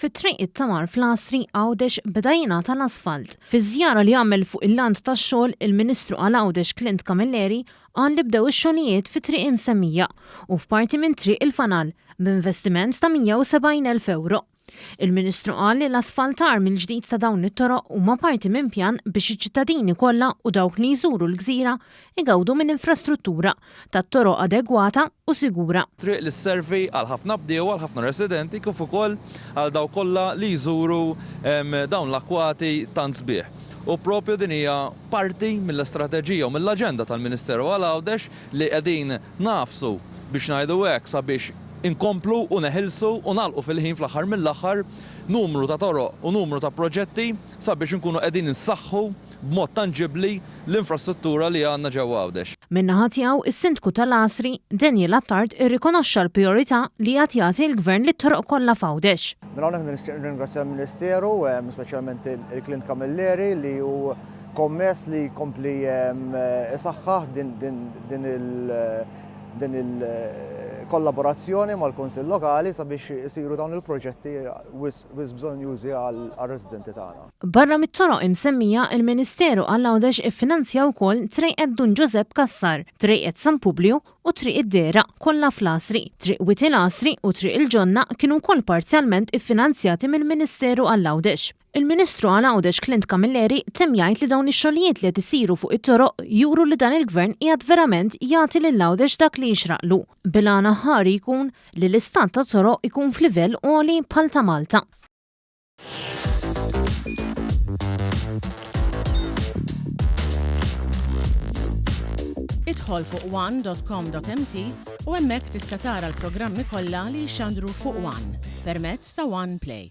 Fi Triq it-Tamar fl-Għasri, Għawdex beda jingħata l-asfalt. Fi żjara li għamel fuq il-lant tax-xogħol, il-Ministru għal Għawdex Clint Camilleri qal li bdew ix-xogħlijiet fit-triq imsemmija u f'parti minn Triq il-Fanal b'investiment ta' 170,000 ewro. Il-Ministru qal li l-asfaltar mill-ġdid ta' dawn it-toroq huma parti minn pjan biex iċ-ċittadini kollha u dawk li jżuru l-gżira igawdu minn infrastruttura tat-toroq adegwata u sigura. Triq li sservi għal ħafna bdiewa, għal ħafna residenti kif ukoll għal dawk kollha li jżuru dawn l-akkwati tant sbieħ. U propju din hija parti mill-istrateġija u mill-aġenda tal-Ministeru għal Għawdex li qegħdin nagħfsu biex ngħidu hekk sabiex inkomplu u neħilsu u nagħlqu fil-ħin fl-aħħar mill-aħħar numru ta' toroq u numru ta' proġetti sabiex inkunu qegħdin insaħħu b'mod tanġibbli l-infrastruttura li għandna ġewwa Għawdex. Min-naħa tiegħu, is-Sindku tal-Għasri, Daniel Attard irrikonoxxa l-prijorità li qiegħed jagħti l-Gvern lit-toroq kollha f'Għawdex. Minn hawnhekk nixtieq nirringrazzja l-Ministeru, speċjalment il-Clint Camilleri li hu kommess li jkompli isaħħaħ din din il-kollaborazzjoni mal-Kunsill Lokali sabiex isiru dawn il-proġetti wisq bżonnjużi għar-residenti tagħna. Barra mit-toroq imsemmija, il-Ministeru għall-Għawdex iffinanzja wkoll Trejqet Dun Ġużepp Cassar, Trejqet San Publju u Triq id-Dehra, kollha fl-Għasri. Triq Wied il-Għasri u Triq il-Ġonna kienu wkoll parzjalment iffinanzjati mill-Ministeru għall-Għawdex. Il-Ministru għal Għawdex Clint Camilleri temm jgħid li dawn ix-xogħlijiet li qed isiru fuq it-toroq juru li dan il-Gvern qiegħed verament jagħti lil Għawdex dak li jixraqlu, bil-għan aħħari jkun li l-istat tat-toroq ikun f'livell għoli bħal ta' Malta. Idħol fuq one.com.mt u hemmhekk tista' tara l-programmi kollha li jixxandru fuq One permezz ta' One Play.